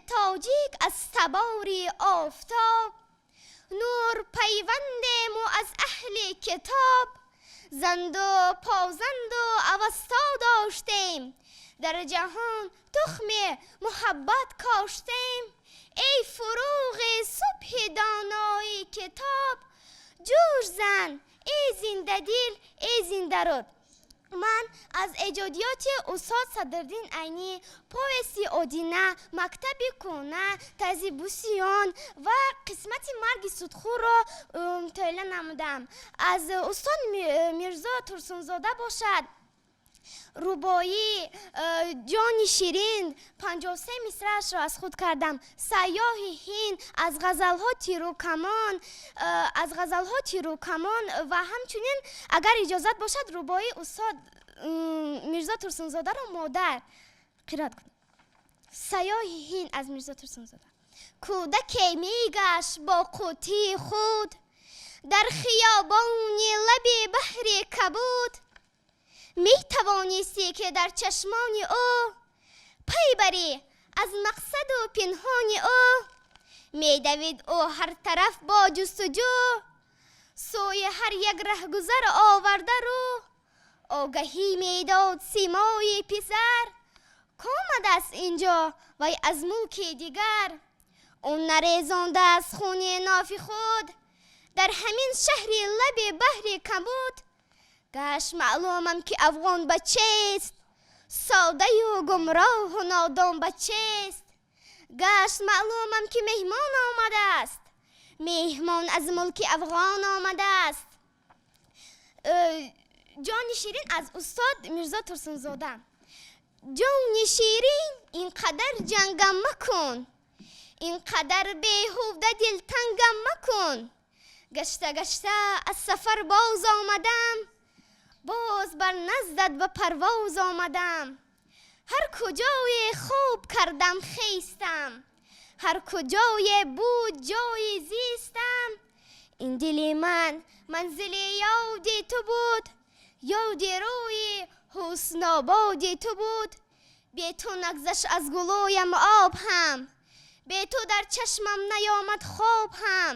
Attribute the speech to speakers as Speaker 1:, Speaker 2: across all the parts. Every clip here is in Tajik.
Speaker 1: Тоҷик аз табори офтоб, нур пайвандем аз аҳли китоб. Занду позанду Авасто доштем, дар ҷаҳон тухми муҳаббат коштем. Эй фурӯғи субҳи донои китоб, ҷӯш зан, эй зиндадил, эй зиндаруд. Ман аз эҷодиёти устод Садриддин Айнӣ повести «Одина», «Мактаби кӯҳна», «Тази бусиён» ва қисмати «Марги судхӯрро» мутолиа намудам. Аз устод Мирзо Турсунзода бошад, рубоӣ «Ҷони ширин», 53 мисраашро аз худ кардам. «Сайёҳи Ҳинд», аз ғазалҳо «Тиру камон», аз ғазалҳо «Тиру камон» ва ҳамчунин, агар иҷозат бошад, рубоии устод Мирзо Турсунзодаро «Модар» қироат кунам. «Сайёҳи Ҳинд» аз Мирзо Турсунзода. Кӯдаке мегашт бо қутии худ дар хиёбони лаби баҳри кабуд. Метавонистӣ, ки дар чашмони ӯ пай барӣ аз мақсаду пинҳони ӯ. Медавид ӯ ҳар тараф бо ҷустуҷӯ, сӯи ҳар як раҳгузар оварда рӯ. Огаҳӣ медод симои писар, комадааст инҷо вай аз мулки дигар. Ӯ нарезондааст хуни нофи худ дар ҳамин шаҳри лаби баҳри кабуд. Гашт маълумам, ки афғон бачаест, содаю гумроҳу нодон бачаест. Гашт маълумам, ки меҳмон омадааст, меҳмон аз мулки афғон омадааст. «Ҷони ширин» аз устод Мирзо Турсунзода. Ҷони ширин, ин қадар ҷангам макун, ин қадар беҳуда дилтангам макун. Гашта гашта аз сафар боз омадам, боз бар наздат ба парвоз омадам. Ҳар куҷое хоб кардам, хестам, ҳар куҷое буд ҷои зистам. Ин дили ман манзили ёди ту буд, ёди рӯи ҳуснободи ту буд. Бе ту нагзашт аз гулӯям об ҳам, бе ту дар чашмам наёмад хоб ҳам.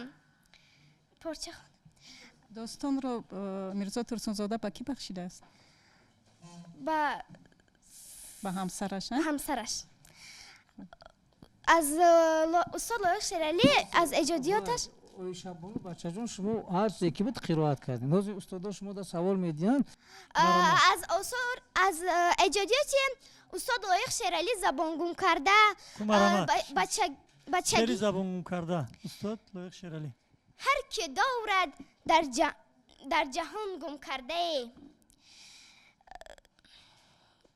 Speaker 1: Порча.
Speaker 2: Достонро Мирзо Турсунзода ба кӣ бахшидааст?
Speaker 1: Ба
Speaker 2: Ба ҳамсараш?
Speaker 1: Ҳамсараш. Аз устод Лоиқ Шералӣ, аз эҷодиёташ.
Speaker 3: Оишабону, бачаҷон, шумо ҳар чизе ки буд, қироат кардем. Ҳозир устодо шумо да савол медиҳанд.
Speaker 1: Аз осор, аз эҷодиёти устод Лоиқ Шералӣ «Забонгум карда».
Speaker 4: Бачаги «Забонгум карда», устод Лоиқ Шералӣ.
Speaker 1: Ҳар ки дорад дар ҷаҳон гум кардае,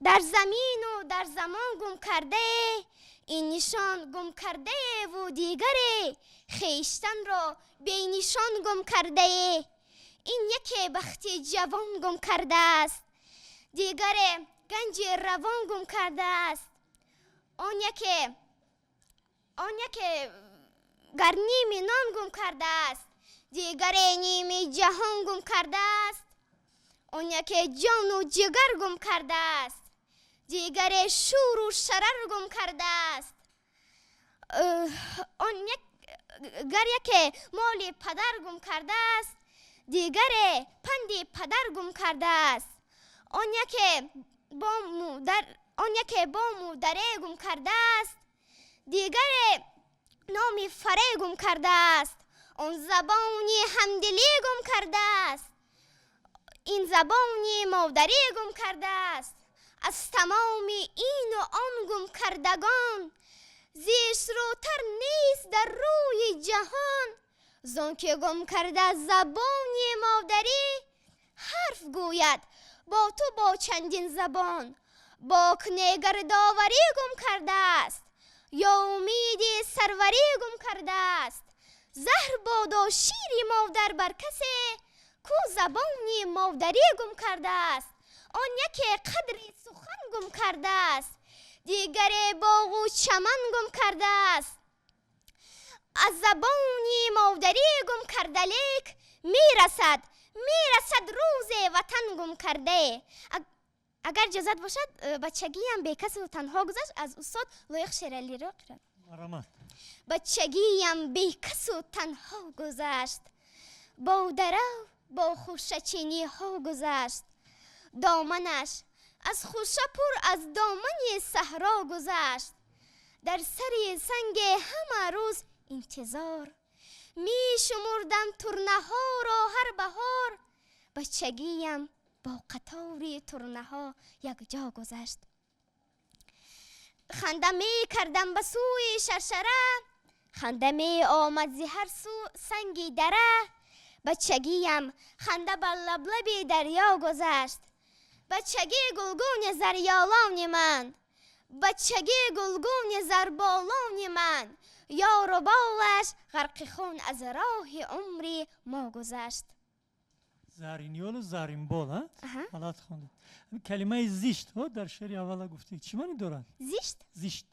Speaker 1: дар замину дар замон гум кардае, ин нишон гум кардаеву дигаре хештанро бенишон гум кардае. Ин яке бахти ҷавон гум кардааст, дигаре ганҷи равон гум кардааст. Он яке гар ними нон гум кардааст, дигаре ними ҷаҳон гум кардааст. Он яке ҷону ҷигар гум кардааст, дигаре шӯру шарар гум кардааст. Он гар яке моли падар гум кардааст, дигаре панди падар гум кардааст. Он яке бому даре гум кардааст, дигаре номи фаре гум кардааст. Он забони ҳамдилӣ гум кардааст, ин забони модарӣ гум кардааст. Аз тамоми ину он гум кардагон зиштрӯтар нест дар рӯи ҷаҳон. Зон ки гум карда забони модарӣ, ҳарф гӯяд бо ту бо чандин забон. Бок не гар доварӣ гум кардааст ё умеди сарварӣ гум кардааст. Заҳр бодо шири модар бар касе, ку забони модарӣ гум кардааст. Он яке қадри сухан гум кардааст, дигаре боғу чаман гум кардааст. Аз забони модарӣ гум карда, лек мерасад, мерасад рӯзе ватан гум кардае. Агар иҷозат бошад, «Бачагиам бекасу танҳо гузашт» аз устод Лоиқ Шералиро қироат.
Speaker 4: Марҳамат.
Speaker 1: Бачагиям бекасу танҳо гузашт, бо дарав, бо хушачиниҳо гузашт. Доманаш аз хуша пур аз домани саҳро гузашт. Дар сари санге ҳама рӯз интизор мешумурдам турнаҳоро ҳар баҳор. Бачагиям бо қатори турнаҳо якҷо гузашт. Ханда мекардам ба сӯи шаршара, ханда меомад зи ҳар сӯ санги дара. Бачагиям ханда бар лаблаби дарё гузашт. Бачагӣ гулгуни зарёлони ман, бачагӣ гулгуни зарболони ман, ёру болаш ғарқи хун аз роҳи умри мо гузашт.
Speaker 4: Заринёлу заринбол, а?
Speaker 1: Аҳа.
Speaker 4: Ғалат хондед. Ҳамин калимаи зишт ҳо дар шеъри аввала гуфтед, чӣ маънӣ дорад?
Speaker 1: Зишт?
Speaker 4: Зишт.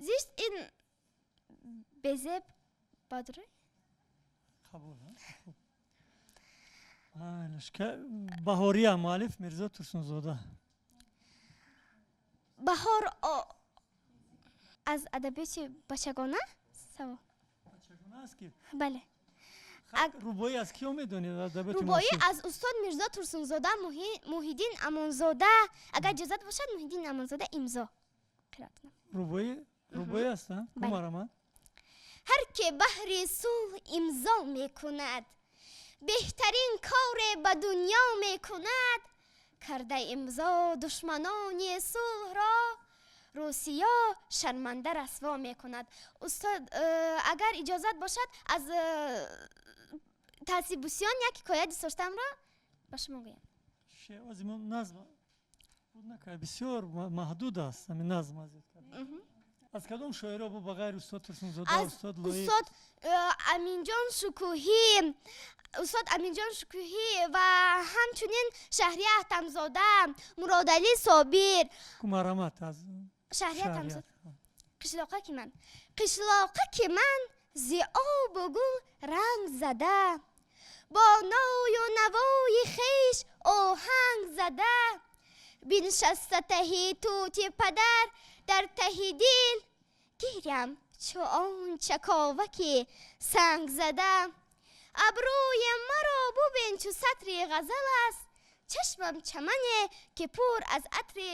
Speaker 1: Зишт ин безеб, бадрӯй.
Speaker 4: Қабул, а? Хуб. Майлаш. Баҳория, муаллиф Мирзо Турсунзода.
Speaker 1: Баҳор аз адабиёти бачагона савол?
Speaker 4: Бачагона аст ки?
Speaker 1: Бале.
Speaker 4: Рубоӣ аз киё медонед адабиёти
Speaker 1: Рубоӣ
Speaker 4: муосир?
Speaker 1: Аз устод Мирзо Турсунзода, Муҳиддин Амонзода. Агар иҷозат бошад, Муҳиддин Амонзода «Имзо» қироат кунам.
Speaker 4: Рубоӣ, рубоӣ аст, а?
Speaker 1: Бале.
Speaker 4: Марҳамат.
Speaker 1: Ҳар ке баҳри сулҳ имзо мекунад, беҳтарин коре ба дунё мекунад. Карда имзо душманони сулҳро Русиё шарманда расво мекунад. Устод, агар иҷозат бошад, аз «Таъсибусиён» як ҳикоя дӯст доштамро ба шумо гӯям.
Speaker 4: Шеър мо назм буд накард, бисёр маҳдуд аст ҳамин назм аз ёд кардан. Аз кадом шоиро бу ба ғайри устод Турсунзода,
Speaker 1: Аз
Speaker 4: устод Лоиқ?
Speaker 1: устод Аминҷон Шукӯҳӣ, устод Аминҷон Шукӯҳӣ ва ҳамчунин Шаҳрия Аҳтамзода, Муродалӣ Собир.
Speaker 4: Ку, марҳамат, аз
Speaker 1: Шаҳрия
Speaker 4: Шаҳрия.
Speaker 1: Аҳтамзода. Қишлоқаки ман, қишлоқаки ман зи обу гул ранг зада, бо ною навои хеш оҳанг зада. Биншаста таҳи тути падар дар таҳи дил гирям чу он чаковаки санг зада. Абрӯи маро бубин, чу сатри ғазал аст, чашмам чамане ки пур аз атри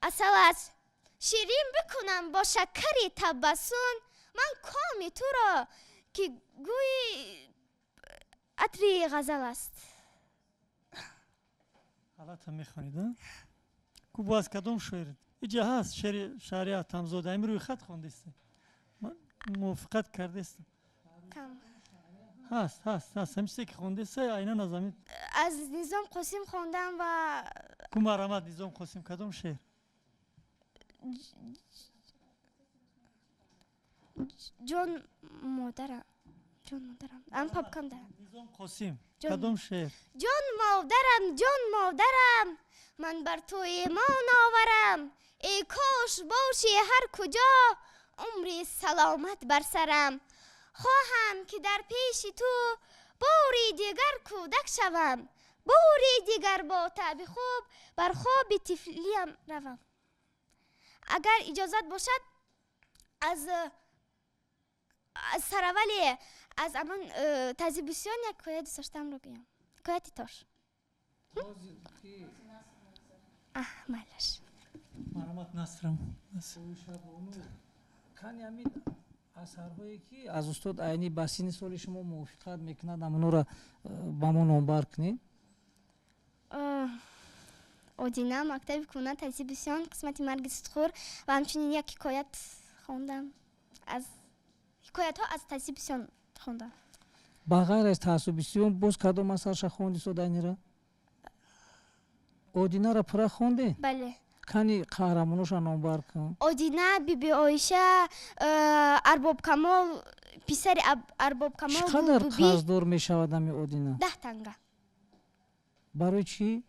Speaker 1: асал аст. Ширин бикунам бо шакари табассум ман коми туро, ки гӯи атри ғазал аст.
Speaker 4: Ғалата мехонед, а? Ку, бо аз кадом шоир иҷа ҳаст шеъри Шаҳрия Атамзода? Ҳамин рӯи хат хондистем, ман мувофиқат кардестам.
Speaker 1: Кам.
Speaker 4: Ҳаст, ҳаст, ҳаст. Ҳамин чизе ки хондеста, айнан аз ҳамин.
Speaker 1: Аз Низом Қосим хондам ва
Speaker 4: Ку, марҳамат, Низом Қосим, кадом шеър?
Speaker 1: Ҷон модарам, ҷон модарам, ам папкам дарам.
Speaker 4: Низом Қосим.
Speaker 1: Ҷон.
Speaker 4: Кадом шеър?
Speaker 1: Ҷон модарам, ҷон модарам, ман бар ту имон оварам. Эй кош бошӣ ҳар куҷо, умри саломат бар сарам. Хоҳам ки дар пеши ту бори дигар кӯдак шавам, бори дигар бо таъби хуб бар хоби тифлиям равам. Агар иҷозат бошад, аз сараввали аз амон «Таъзибусиён» як ҳикоя дӯст доштамро гӯям, ҳикояти тош. Аҳ, майлаш.
Speaker 4: Марҳамат, насрам.
Speaker 3: Кани, ҳамин асарҳое ки аз устод Айнӣ ба синни соли шумо мувофиқат мекунад, ҳамонҳоро ба мо номбар кунед.
Speaker 1: «Одина», «Мактаби кӯна», «Таъзибусиён», қисмати марги сутхӯр ва ҳамчунин як ҳикоят хондам, аз ҳикоятҳо аз «Таъзибусиён» хондам.
Speaker 3: Ба ғайр аз «Таассубисиён» боз кадом асарша хонди устод Айнира? «Одинаро» пурра хонде?
Speaker 1: Бале.
Speaker 3: Кани, қаҳрамоноша номбар кун.
Speaker 1: Одина, Биби Оиша, Арбоб Камол, писари Арбоб
Speaker 3: Чӣ
Speaker 1: Камол,
Speaker 3: қадар
Speaker 1: Гулбубӣ.
Speaker 3: қарздор мешавад ҳами Одина?
Speaker 1: 10 танга.
Speaker 3: Барои чӣ?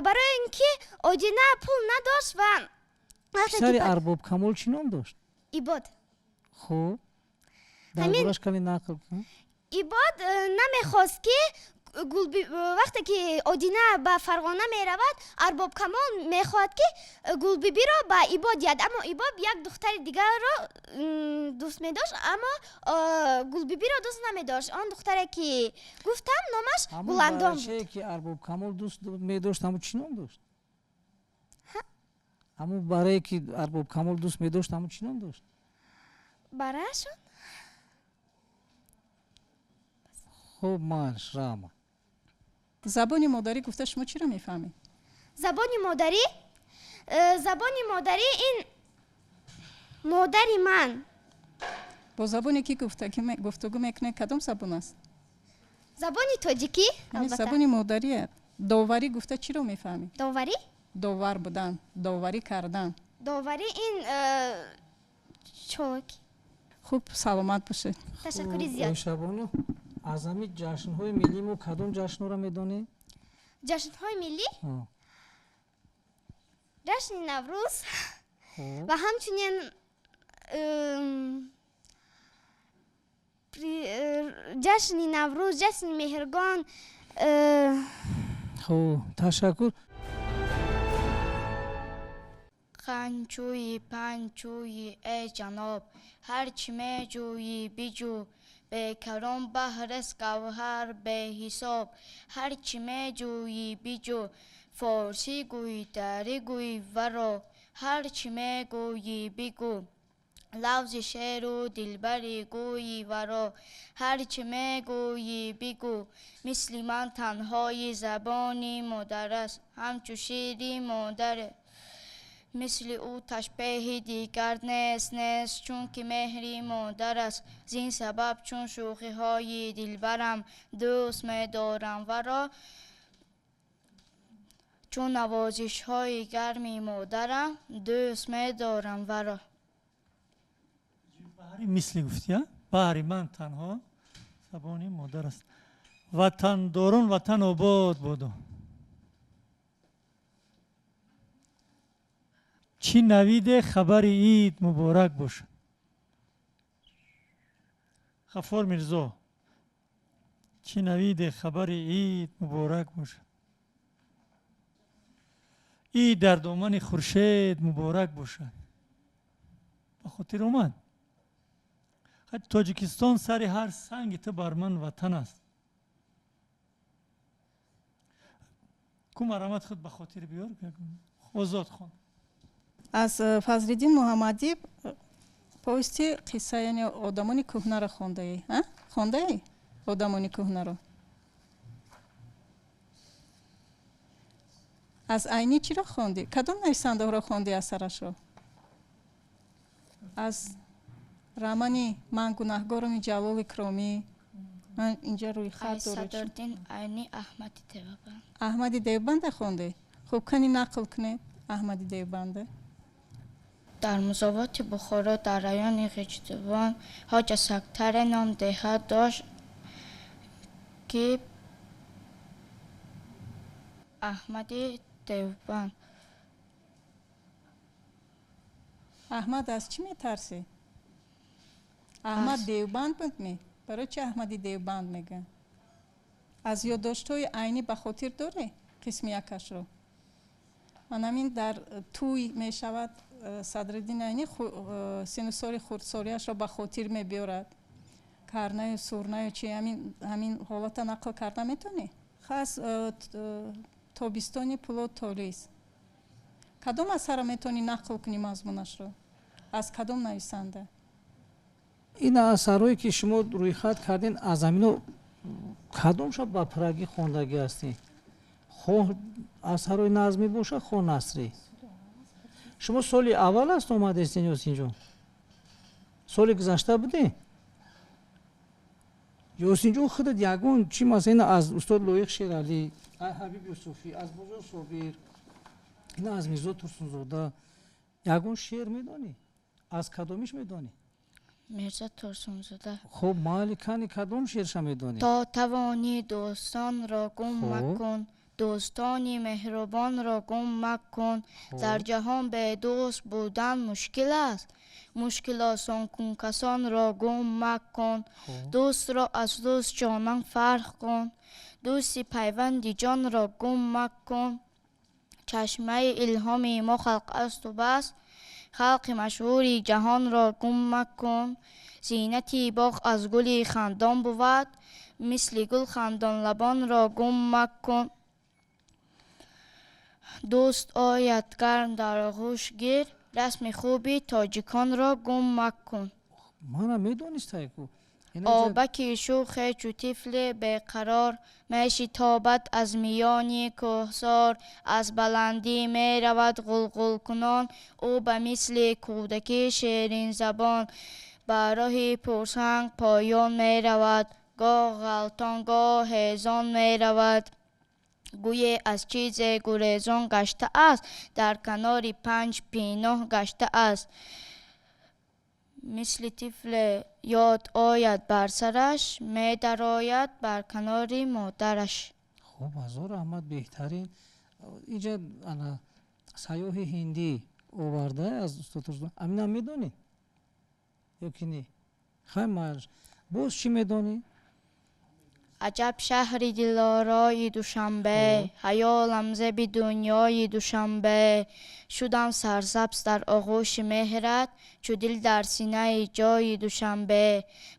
Speaker 1: Барои ин ки Одина пул надошт ва вақте ки
Speaker 3: Писари Арбоб Камол чӣ ном дошт?
Speaker 1: Ибод.
Speaker 3: Хуб, дар
Speaker 1: Ҳамин
Speaker 3: бораш каме нақл кун.
Speaker 1: Ибод намехост ки Вақте ки Одина ба Фарғона меравад, Арбоб Камол мехоҳад, ки Гулбибиро ба Ибо диҳад, аммо Ибо як духтари дигарро дӯст медошт, аммо Гулбибиро дӯст намедошт. Он духтаре ки гуфтам, номаш Гуландом буд.
Speaker 3: Ки Арбоб Камол дӯст медошт, ҳамун чӣ ном дошт? Ҳамун барае ки Арбоб Камол дӯст медошт, ҳамун чӣ ном дошт?
Speaker 1: Бараашон?
Speaker 3: Хуб, манш рама.
Speaker 2: Забони модарӣ гуфта шумо чиро мефаҳмед?
Speaker 1: Забони модарӣ? Забони модарӣ ин модари ман.
Speaker 2: Бо забоне ки гуфтугӯ мекунед, кадом забон аст?
Speaker 1: Забони тоҷикӣ, албатта.
Speaker 2: Забони модарӣ. Доварӣ гуфта чиро мефаҳмед?
Speaker 1: Доварӣ?
Speaker 2: Довар будан, доварӣ кардан.
Speaker 1: Доварӣ ин чолокӣ.
Speaker 2: Хуб, саломат бошед.
Speaker 1: Ташаккури зиёд.
Speaker 3: Оишабону, аз ҳамин ҷашнҳои миллӣ мо кадом ҷашнҳоро медонем?
Speaker 1: Ҷашнҳои миллӣ? Ҷашни Наврӯз ва ҳамчунин ҷашни Наврӯз, ҷашни Меҳргон.
Speaker 3: Хуб, ташаккур.
Speaker 5: Қанчӯйӣ, панчӯйӣ, эй ҷаноб, ҳар чӣ меҷӯйӣ биҷӯ, бекарон баҳрест гавҳар беҳисоб, ҳар чӣ меҷӯйӣ биҷӯ, форсӣ гӯй, дарӣ гӯй варо, ҳар чӣ мегӯйӣ бигӯ, лафзи шеру дилбарӣ гӯйи варо, ҳар чӣ мегӯйӣ бигӯ, мисли ман танҳои забони модар аст, ҳамчу шири модаре. Мисли ӯ ташбеҳи дигар нест, нест, чунки меҳри модар аст. Зин сабаб чун шӯхиҳои дилбарам дӯст медорам варо, чун навозишҳои гарми модарам дӯст медорам варо.
Speaker 4: Баҳри мисли гуфтия? Баҳри ман танҳо забони модар аст. Ватандорон ватан обод бодо. Чӣ навиде хабари ид муборак бошад. Ғаффор Мирзо, чӣ навиде хабари ид муборак бошад. Ид дар домани хуршед муборак бошад. Ба хотир омад. Тоҷикистон сари ҳар санги ту бар ман ватан аст. Ку марамат худ ба хотир биёр, озод хон.
Speaker 2: Аз Фазлиддин Муҳаммадӣ повести қисса, яъне одамони кӯҳнаро хондаӣ? Хондаӣ одамони кӯҳнаро? Аз Айнӣ чиро хондӣ? Кадом нависандаҳоро хондӣ асарашро? Аз романи Ман гунаҳгорами Ҷалол Икромӣ. Ман инҷа рӯйхат дорам.
Speaker 5: Садриддин Айнӣ, Аҳмади Девбанд.
Speaker 2: Аҳмади Девбанда хондӣ? Хуб, кани нақл кунед Аҳмади Девбанда.
Speaker 5: Дар музовоти Бухоро дар райони Ғиҷдувон ҳоҷа Сактаре ном деҳа дошт, ки Аҳмади Девбанд.
Speaker 2: Аҳмад аз чӣ метарсид? Аҳмад Девбанд буд ми? Барои чӣ Аҳмади Девбанд мегӯянд? Аз ёддоштҳои Айнӣ ба хотир дорӣ қисми якашро? Ман ҳамин дар тӯй мешавад Садриддин Айнӣ сину соли хурдсолиашро ба хотир мебиёрад. Карнаю сурнаю чи ҳамин ҳолата нақл карда метавонӣ? Хас тобистони пулод толис. Кадом асарро метавонӣ нақл кунӣ мазмунашро? Аз кадом нависанда?
Speaker 3: Ин асарҳое ки шумо рӯйхат кардин, аз ҳамино кадомша ба пуррагӣ хондагӣ ҳастед? Хоҳ асарҳои назмӣ бошад, хоҳ насрӣ. Шумо соли аввал аст омадестен Ёсинҷон? Соли гузашта будем? Ёсинҷон, худат ягон чӣ масалан аз устод Лоиқ Шералӣ, аз Ҳабиб Юсуфӣ, аз Бозор Собир, ина аз Мирзо Турсунзода ягон шеър медонӣ? Аз кадомиш медонӣ?
Speaker 5: Мирзо Турсунзода.
Speaker 3: Хуб, майли, кани кадом шеърша медонӣ?
Speaker 5: То тавонӣ дӯстонро гум макун, дӯстони меҳрубонро гум макун. Дар ҷаҳон бедӯст будан мушкил аст, мушкил осон кун касонро гум макун. Дӯстро аз дӯст ҷонан фарқ кун, Дӯсти пайванди ҷонро гум макун. Чашмаи илҳоми мо халқ асту бас, халқи машҳури ҷаҳонро гум макун. Зинати боғ аз гули хандон бувад, мисли гул хандонлабонро гум макун. Дӯст ояд гарм дар оғӯш гир, расми хуби тоҷиконро гум макун.
Speaker 3: Мана медонистай ку.
Speaker 5: Обаки шӯхе чу тифле беқарор, мешитобад аз миёни кӯҳсор, аз баландӣ меравад ғулғулкунон, ӯ ба мисли кӯдаки ширинзабон ба роҳи пурсанг поён меравад, гоҳ ғалтон, гоҳ ҳезон меравад. Гӯе аз чизе гурезон гаштааст, дар канори панҷ пиноҳ гаштааст. Мисли тифле ёд ояд бар сараш, медарояд бар канори модараш.
Speaker 3: Хуб, ҳазор раҳмат, беҳтарин. Инҷа ана сайёҳи ҳиндӣ оварда аз устод Турсун. Аминам медонӣ ё ки не? Хай, маълиш. Боз чӣ медонӣ?
Speaker 5: Аҷаб шаҳри дилорои Душанбе, ҳаёлам зеби дунёи Душанбе. Шудам сарсабз дар оғӯши меҳрат, чу дил дар синаи ҷои Душанбе.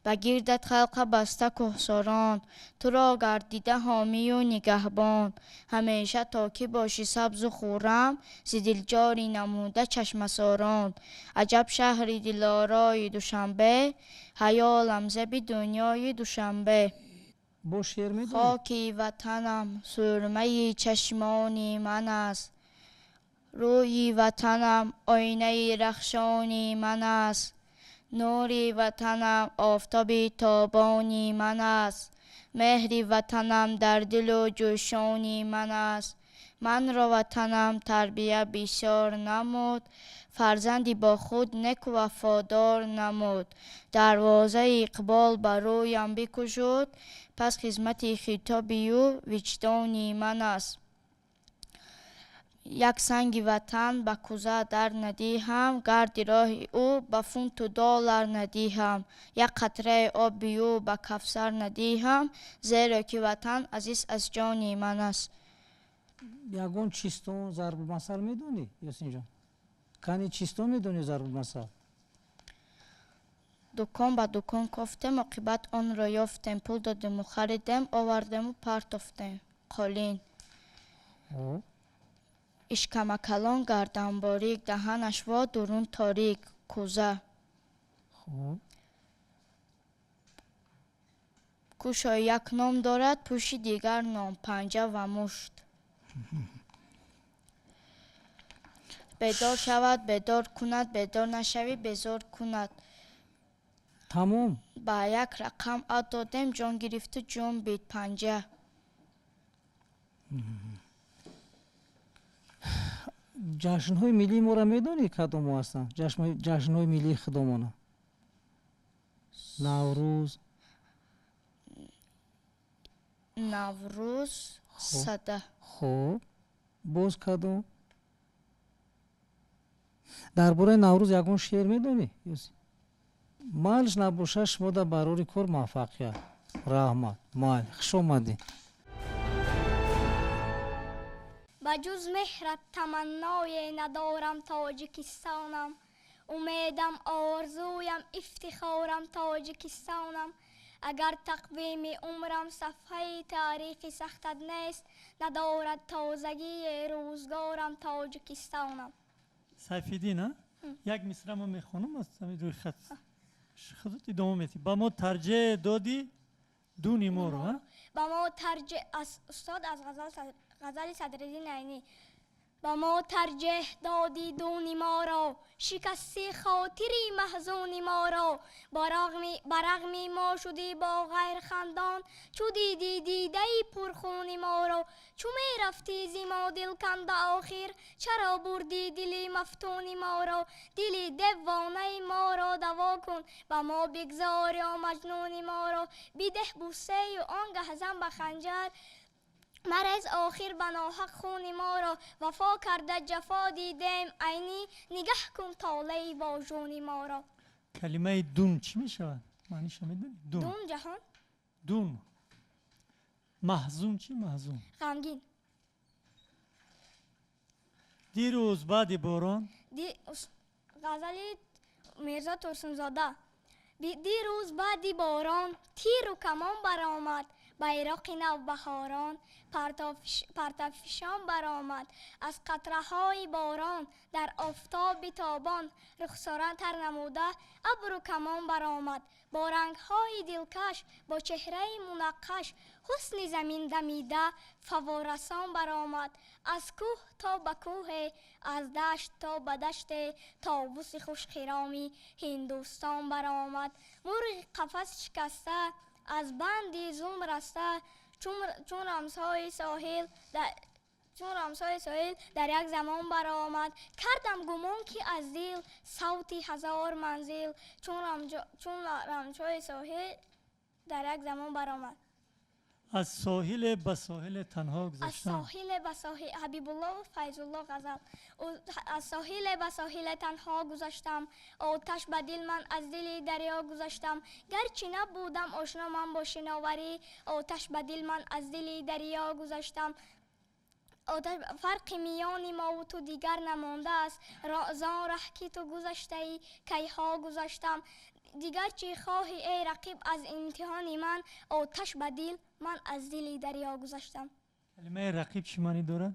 Speaker 5: Ба гирдат халқа баста кӯҳсорон, туро гардида ҳомию нигаҳбон. Ҳамеша то ки бошӣ сабзу хуррам, зи дилҷорӣ намуда чашмасорон. Аҷаб шаҳри дилорои Душанбе, ҳаёлам зеби дунёи Душанбе.
Speaker 3: Бо шеър медонӣ?
Speaker 5: Хоки ватанам сурмаи чашмони ман аст, рӯи ватанам оинаи рахшони ман аст, нури ватанам офтоби тобони ман аст, меҳри ватанам дар дилу ҷӯшони ман аст. Манро ватанам тарбия бисёр намуд, фарзанди бо худ неку вафодор намуд. Дарвозаи иқбол ба рӯям бикушуд, пас хизмати хитоби ӯ виҷдони ман аст. Як санги ватан ба кӯза дар надиҳам, гарди роҳи ӯ ба фунту доллар надиҳам, як қатраи оби ӯ ба кавсар надиҳам, зеро ки ватан азиз аз ҷони ман аст.
Speaker 3: Ягон чистон зарбулмасал медонӣ, Ёсинҷон? Кани чистон медонӣ зарбулмасал?
Speaker 5: Дукон ба дукон кофтем, оқибат онро ёфтем, пул додему харидем, овардему партофтем. Қолин. Ишкамакалон гарданборик, даҳанаш во дурун торик. Кӯза. Кушо як ном дорад, пӯши дигар ном, панҷа ва мушт. Бедор шавад, бедор кунад, бедор нашавӣ, безор кунад.
Speaker 3: Тамом.
Speaker 5: Ба як рақам ад додем, ҷон гирифту ҷон бид, панҷа.
Speaker 3: Ҷашнҳои миллии моро медонӣ кадомҳо ҳастанд? Ҷашнҳои миллии худомона. Наврӯз.
Speaker 5: Наврӯз сада.
Speaker 3: Хуб, боз кадом? Дар бораи Наврӯз ягон шеър медонӣ? Майлиш набошад, шумо дар барори кор муваффақият. Раҳмат. Майл, хуш омадӣ.
Speaker 1: Ба ҷуз меҳрат таманное надорам Тоҷикистонам, умедам, орзуям, ифтихорам Тоҷикистонам. Агар тақвими умрам сафҳаи таърихи сахтат нест, надорад тозагии рӯзгорам Тоҷикистонам.
Speaker 4: Сайфиддин, а? Як мисра мо мехонам аз ҳамин рӯйхат. Худат идома медиҳӣ. Ба мо тарҷеҳ додӣ дуни моро, а?
Speaker 1: Ба мо тарҷеҳ аз устод аз ғазали Садриддин Айнӣ. Ба мо тарҷеҳ додӣ дуни моро, шикасти хотири маҳзуни моро, ба рағми мо шудӣ бо ғайр хандон, чу дидӣ дидаи пурхуни моро, чу мерафтӣ зи мо дил канда охир, чаро бурдӣ дили мафтуни моро, дили девонаи моро даво кун, ба мо бигзор ё маҷнуни моро, бидеҳ бусею он гаҳ зан ба ханҷар, марез охир ба ноҳақ хуни моро, вафо карда ҷафо дидем айнӣ, нигаҳ кун толеи вожуни моро.
Speaker 4: Калимаи дун чӣ мешавад? Маъниша медонӣ? Дун.
Speaker 1: Дун ҷаҳон?
Speaker 4: Дун. Маҳзун чӣ маҳзун?
Speaker 1: Ғамгин.
Speaker 4: Дирӯз баъди борон.
Speaker 1: Ғазали Мирзо Турсунзода. Дирӯз баъди борон тиру камон баромад, байроқи навбаҳорон партафишон баромад, аз қатраҳои борон дар офтоби тобон рухсора тар намуда абру камон баромад, бо рангҳои дилкаш, бо чеҳраи мунаққаш, ҳусни замин дамида фавворасон баромад, аз кӯҳ то ба кӯҳе, аз дашт то ба даште, товуси хушхироми Ҳиндустон баромад, мурғи қафас шикаста аз банди зулм раста, чун рамзҳои соҳил дар як замон баромад, кардам гумон ки аз дил савти ҳазор манзил, чун рамзҳои соҳил дар як замон баромад.
Speaker 4: Аз соҳиле ба соҳиле танҳо гузаштам.
Speaker 1: Аз соҳиле ба соҳил. Ҳабибулло Файзулло ғазал. Аз соҳиле ба соҳиле танҳо гузаштам, оташ ба дил ман аз дили дарё гузаштам, гарчи набудам ошно ман бо шиноварӣ, оташ ба дил ман аз дили дарё гузаштам. Фарқи миёни мову ту дигар намондааст, зон раҳ ки ту гузаштаӣ кайҳо гузаштам, дигар чӣ хоҳӣ эй рақиб аз имтиҳони ман, оташ ба дил ман аз дили дарё гузаштам.
Speaker 4: Калимаи рақиб чӣ маънӣ дорад?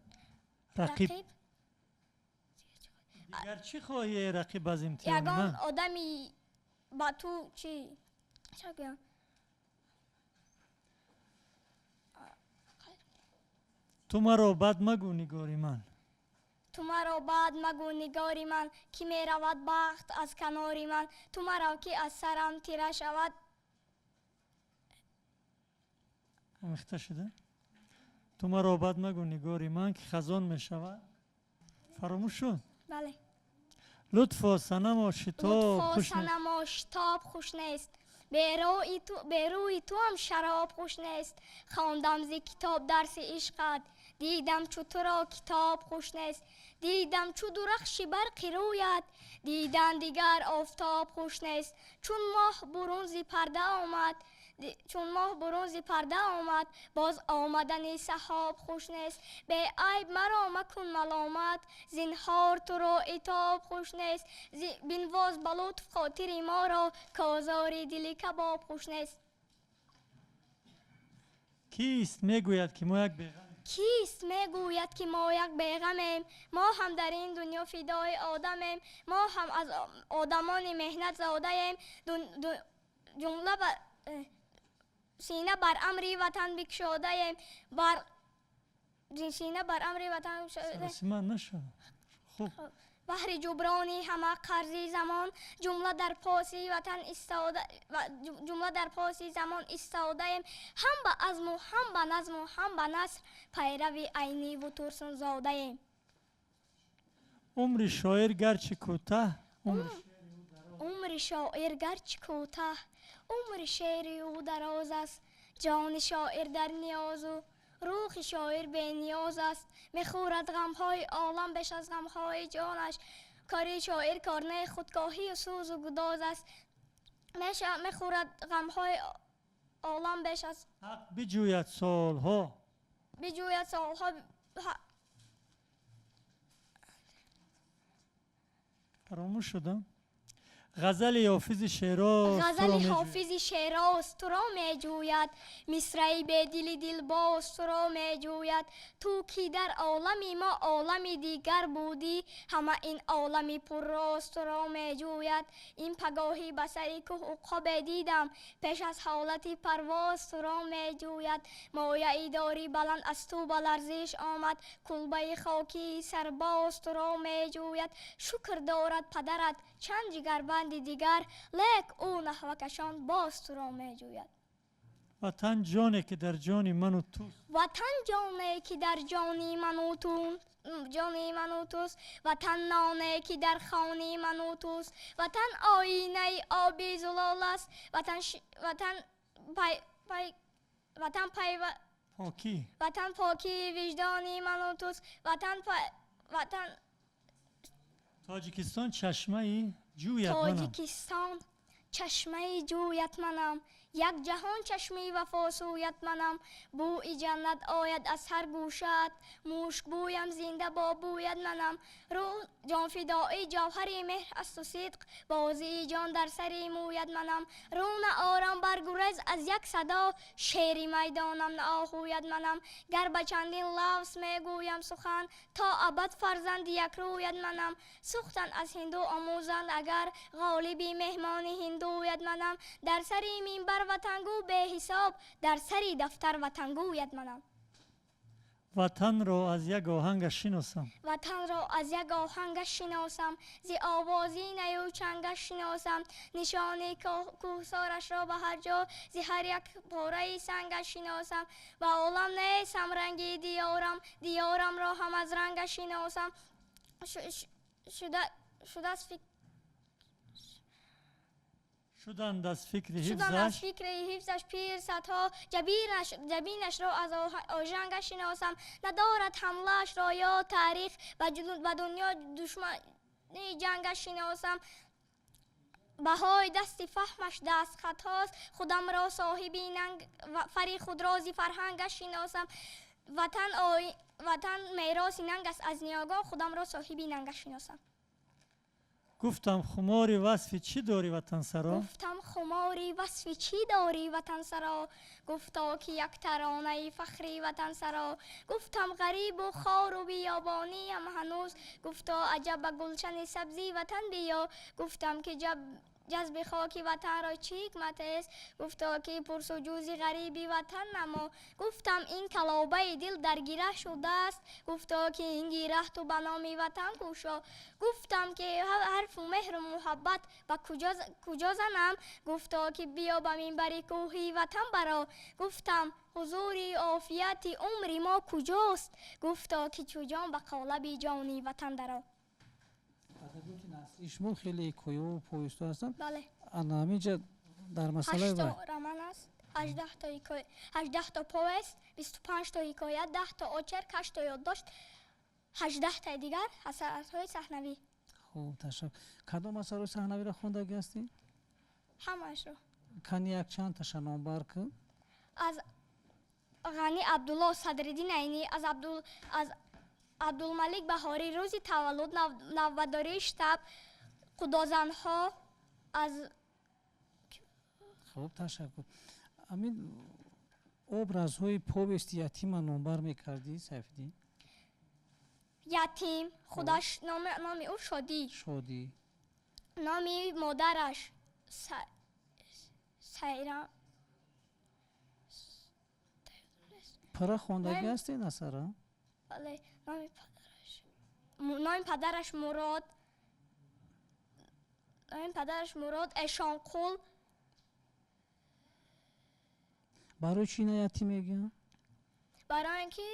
Speaker 4: Рақиб. Дигар чӣ хоҳӣ эй рақиб аз имтиҳони ман?
Speaker 1: Ягон одами ба ту чӣ гӯям?
Speaker 4: Ту маро бад магӯ нигори ман.
Speaker 1: Ту маро бад магӯ нигори ман, ки меравад бахт аз канори ман, ту маро ки аз сарам тира шавад.
Speaker 4: Омехта шуда? Ту маро бад магӯ нигори ман, ки хазон мешавад. Фаромӯш шуд?
Speaker 1: Бале.
Speaker 4: Лутфо санамо шитоб хуш нест.
Speaker 1: Лутфо санамо шитоб хуш нест, берӯи туам шароб хуш нест, хондам зи китоб дарси ишқат, дидам чу туро китоб хуш нест, дидам чу дурахши барқи рӯят, дидан дигар офтоб хуш нест, чун моҳ бурун зи парда омад, чун моҳ бурун зи парда омад, боз омадани саҳоб хуш нест, беайб маро макун маломат, зинҳор туро итоб хуш нест, бинвоз ба лутф хотири моро, козори дили кабоб хуш нест.
Speaker 4: Кист мегӯяд ки мо як беғамем?
Speaker 1: Кист мегӯяд ки мо як беғамем? Мо ҳам дар ин дунё фидои одамем, мо ҳам аз одамони меҳнат зодаем, ҷумла сина бар амри ватан бикушодаем, бар сина бар амри ватан бикушодаем.
Speaker 4: Саросима нашав. Хуб.
Speaker 1: Баҳри ҷуброни ҳама қарзи замон, ҷумла дар поси ватан истода, ҷумла дар поси замон истодаем, ҳам ба азму ҳам ба назму ҳам ба наср, пайрави Айниву Турсунзодаем.
Speaker 4: Умри шоир гарчи кӯтаҳ,
Speaker 1: умри шоир гарчи кӯтаҳ, умри шеъри ӯ дароз аст, ҷони шоир дар ниёзу рӯҳи шоир бениёз аст, мехӯрад ғамҳои олам беш аз ғамҳои ҷонаш, кори шоир корнаи худкоҳию сӯзу гудоз аст, мехӯрад ғамҳои олам беш аз
Speaker 4: ҳақ биҷӯяд солҳо,
Speaker 1: биҷӯяд солҳо.
Speaker 4: Фаромӯш шудам. Ғазали ҳофизи Шероз,
Speaker 1: ғазали ҳофизи Шероз туро меҷӯяд, мисраи бедили дилбоз туро меҷӯяд, ту ки дар олами мо олами дигар будӣ, ҳама ин олами пурроз туро меҷӯяд, ин пагоҳӣ ба сари кӯҳ уқобе дидам, пеш аз ҳолати парвоз туро меҷӯяд, мояи дори баланд аз ту ба ларзиш омад, кулбаи хокии сарбоз туро меҷӯяд, шукр дорад падарат чанд ҷигарбанди дигар, лек ӯ наҳвакашон боз туро меҷӯяд.
Speaker 4: Ватан ҷоне ки дар ҷони ману туст,
Speaker 1: ватан ҷоне ки дар ҷони ману ҷони ману туст, ватан ноне ки дар хони ману туст, ватан оинаи оби зулол аст, ватан ватан пай пай ватан пай
Speaker 4: покӣ,
Speaker 1: ватан покии виҷдони ману туст, ватан ватан
Speaker 4: Тоҷикистон чашмаи ҷӯят манам.
Speaker 1: Тоҷикистон чашмаи ҷӯят манам, Як ҷаҳон чашми вафо сӯят манам, бӯи ҷаннат ояд аз ҳар гӯшат, мушкбӯям зинда бо бӯят манам. Рӯ ҷонфидоӣ ҷавҳари меҳр асту сидқ, бозии ҷон дар сари мӯят манам. Рӯ наорам бар гурез аз як садо, шери майдонам наоҳӯяд манам. Гар ба чандин лафз мегӯям сухан, то абад фарзанди якрӯяд манам. Сӯхтан аз ҳинду омӯзанд агар, ғолиби меҳмони ҳиндӯяд манам. Дар сари минбар ватангӯ беҳисоб, дар сари дафтар ватангӯяд манам.
Speaker 4: Ватанро аз як оҳангаш шиносам.
Speaker 1: Ватанро аз як оҳангаш шиносам, зи овози наю чангаш шиносам. Нишони кӯҳсорашро ба ҳар ҷо, зи ҳар як пораи сангаш шиносам. Ба олам нест ҳамранги диёрам, диёрамро ҳам аз рангаш шиносам. Шудааст фикр
Speaker 4: Шуданд аз фикри
Speaker 1: шуданд аз
Speaker 4: ҳифзаш
Speaker 1: фикри ҳифзаш пир садҳо, ҷабинашро аз ожангаш шиносам. Надорад ҳамлаашро ё таърих, ба дунё душмани ҷангаш шиносам. Баҳои дасти фаҳмаш дастхатҳост, худамро соҳиби нанг фари худро зи фарҳангаш шиносам. Ватан мероси нанг аст аз ниёгон, худамро соҳиби нангаш шиносам.
Speaker 4: Гуфтам хумори васфи чӣ дорӣ ватансаро?
Speaker 1: Гуфтам хумори васфи чӣ дорӣ ватансаро? Гуфто ки як таронаи фахри ватансаро. Гуфтам ғарибу хору биёбониам ҳанӯз, гуфто аҷаб ба гулшани сабзи ватан биё. Гуфтам ки ҷазби хоки ватанро чӣ ҳикмат аст? Гуфто ки пурсуҷӯзи ғариби ватан намо. Гуфтам ин калобаи дил дар гираҳ шудааст, гуфто ки ин гираҳ ту ба номи ватан кушо. Гуфтам ки ҳарфу меҳру муҳаббат ба куҷо занам? Гуфто ки биё ба минбари кӯҳи ватан баро. Гуфтам ҳузури офияти умри мо куҷост? Гуфто ки чӯ ҷон ба қолаби ҷони ватан даро.
Speaker 3: Адабиёти насрии шумо хеле ҳикояву повестҳо ҳастанд.
Speaker 1: Бале.
Speaker 3: Ана ҳаминҷа дар масъалаи
Speaker 1: 8 то
Speaker 3: вай.
Speaker 1: роман аст, 18 то ҳикоя, 18 то повест, 25 то ҳикоя, 10 то очерк, 8 то ёддошт, 18 таи дигар асарҳои саҳнавӣ.
Speaker 3: Хуб, ташаккур. Кадом асарҳои саҳнавиро хондагӣ ҳастӣ?
Speaker 1: Ҳамаашро.
Speaker 3: Кани якчанд таша номбар кун.
Speaker 1: Аз Ғанӣ Абдулло, Садриддин Айнӣ, аз Абдулмалик Баҳорӣ, рӯзи таваллуд, навбатдории штаб, худозанҳо, аз
Speaker 3: Хуб, ташаккур. Ҳамин образҳои повести ятима номбар мекардӣ, Сайфиддин?
Speaker 1: Ятим худаш номи ӯ Шодӣ.
Speaker 3: Шодӣ.
Speaker 1: Номи модараш Сайра.
Speaker 3: Пурра хондагӣ ҳастед асара?
Speaker 1: Бале, номи падараш Мурод, номи падараш Мурод Эшонқул.
Speaker 3: Барои чӣ ина ятим мегӯянд?
Speaker 1: Барои ин ки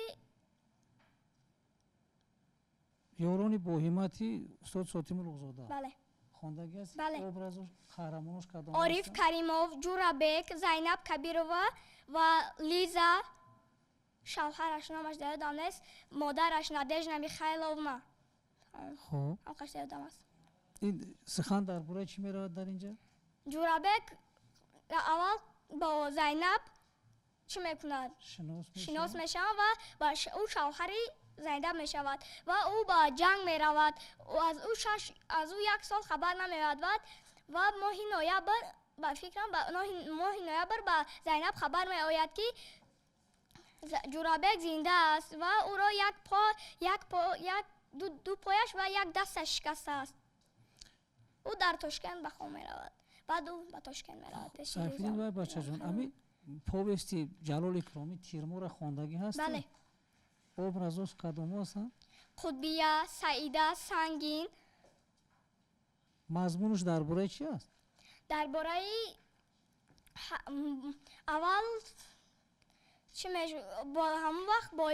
Speaker 3: ёрони боҳиммати устод Сотим Улуғзода.
Speaker 1: Бале.
Speaker 3: Хондагӣ ҳастед?
Speaker 1: Бале.
Speaker 3: Образу қаҳрамонош кадом
Speaker 1: Ориф
Speaker 3: ҳастанд?
Speaker 1: Каримов, Ҷурабек, Зайнаб Кабирова ва Лиза, шавҳараш номаш дар ёдам нест, модараш Надежда Михайловна.
Speaker 3: Хуб.
Speaker 1: Ҳамқаш дар ёдам аст.
Speaker 3: Ин сухан дар бораи чӣ меравад дар инҷа?
Speaker 1: Ҷурабек аввал бо Зайнаб чӣ мекунад?
Speaker 3: Шинос мешавад?
Speaker 1: Шинос мешавад ва ӯ шавҳари Зайнаб мешавад ва ӯ ба ҷанг меравад. Аз ӯ як сол хабар намеояд ва моҳи ноябр, ба фикрам, моҳи ноябр ба Зайнаб хабар меояд, ки Ҷурабек зинда аст ва ӯро як по, як по, як ду пояш ва як дасташ шикастааст. Ӯ дар Тошкент ба хом меравад. Баъд ӯ ба Тошкент меравад.
Speaker 3: Сайфиддин вай бачаҷон, ами повести Ҷалол Икромӣ Тирморо хондагӣ ҳастед?
Speaker 1: Бале.
Speaker 3: Образош кадомҳо ҳастанд?
Speaker 1: Қутбия, Саида, Сангин.
Speaker 3: Мазмунаш дар бораи чӣ аст?
Speaker 1: Дар бораи аввал чӣ бо ҳамон вақт бо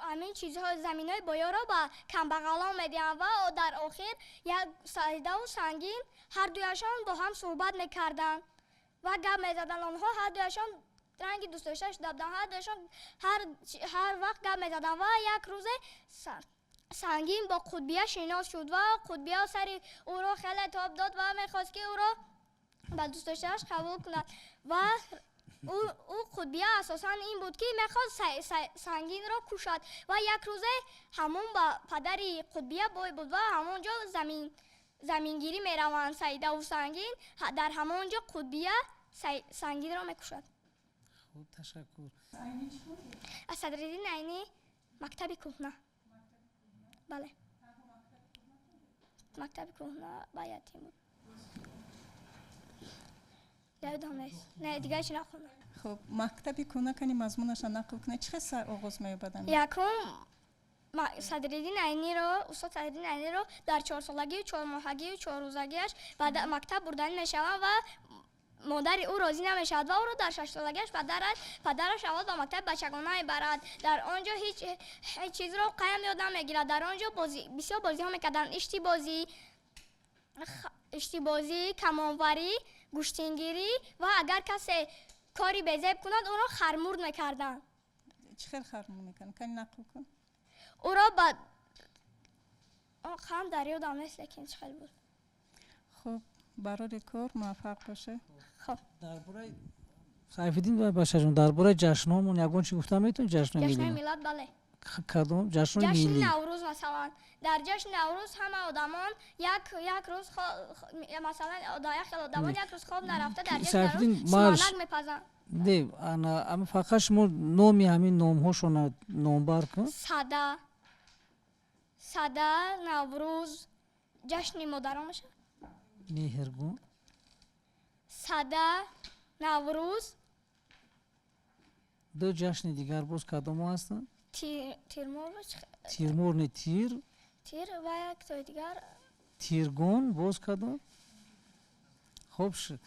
Speaker 1: ҳамин чизҳо заминҳои боёро ба камбағалон медиҳанд ва дар охир як Саидаву Сангин ҳардуяшон бо ҳам суҳбат мекарданд ва гап мезаданд. Онҳо ҳардуяшон ранги дӯстдошта шуда буданд, ҳардуяшон ҳар вақт гап мезаданд ва як рӯзе Сангин бо Қутбия шинос шуд ва Қутбия сари ӯро хеле тоб дод ва мехост, ки ӯро ба дӯстдоштааш қабул кунад ва Ӯ Қутбия асосан ин буд, ки мехост Сангинро кушад ва як рӯзе ҳамон ба падари Қутбия бой буд ва ҳамон ҷо замингирӣ мераванд Саидаву Сангин. Дар ҳамон ҷо Қутбия Сангинро мекушад.
Speaker 3: Хуб, ташаккур.
Speaker 1: Аз Садриддин Айнӣ «Мактаби кӯҳна». Бале, «Мактаби кӯҳна» ба ятим буд, ёдам нест. Не, дигар чи нахондам.
Speaker 2: Хуб, «Мактаби кӯҳна» кани мазмунаша нақл кунед. Чӣ хел сар оғоз меёбад?
Speaker 1: Якум, Садриддин Айниро, устод Садриддин Айниро дар 4-солагию 4-моҳагию 4-рӯзагиаш ба мактаб бурданӣ мешаванд ва модари ӯ розӣ намешавад ва ӯро дар 6-солагиаш падараш аввал ба мактаби бачагона мебарад. Дар он ҷо ҳеҷ чизро қаям ёд намегирад. Дар он ҷо бисёр бозиҳо мекарданд: иштибозӣ, камонварӣ, гӯштингирӣ ва агар касе кори безеб кунад, ӯро хармурд мекарданд.
Speaker 2: Чӣ хел хармурд мекарданд? Кани нақл кун.
Speaker 1: Ӯро ба қам дар ёдам нест, лекин чӣ хел буд.
Speaker 2: Хуб, барори кор, муваффақ бошед.
Speaker 1: Хуб.
Speaker 3: Дар бораи Сайфиддин ва Башарҷон, дар бораи ҷашнҳомон ягон чи гуфта метавонед? Ҷашнои
Speaker 1: ҷашнои миллат, бале.
Speaker 3: Кадом ҷашнои
Speaker 1: ҷашни
Speaker 3: миллӣ?
Speaker 1: Наврӯз масалан. Дар ҷашни Наврӯз ҳама одамон як рӯз, масалан, як хел одамон як рӯз хоб нарафта дар ҷашни Наврӯз суманак мепазанд.
Speaker 3: Не, ана фақат шумо номи ҳамин номҳошона номбар кун.
Speaker 1: Сада, Наврӯз, ҷашни модарон мешавад.
Speaker 3: Меҳргон.
Speaker 1: Сада, Наврӯз.
Speaker 3: Ду ҷашни дигар боз кадомҳо ҳастанд?
Speaker 1: Тирмор.
Speaker 3: Тирмор не, Тир.
Speaker 1: Тир ва як тои дигар.
Speaker 3: Тиргон. Боз кадом? Хуб шуд.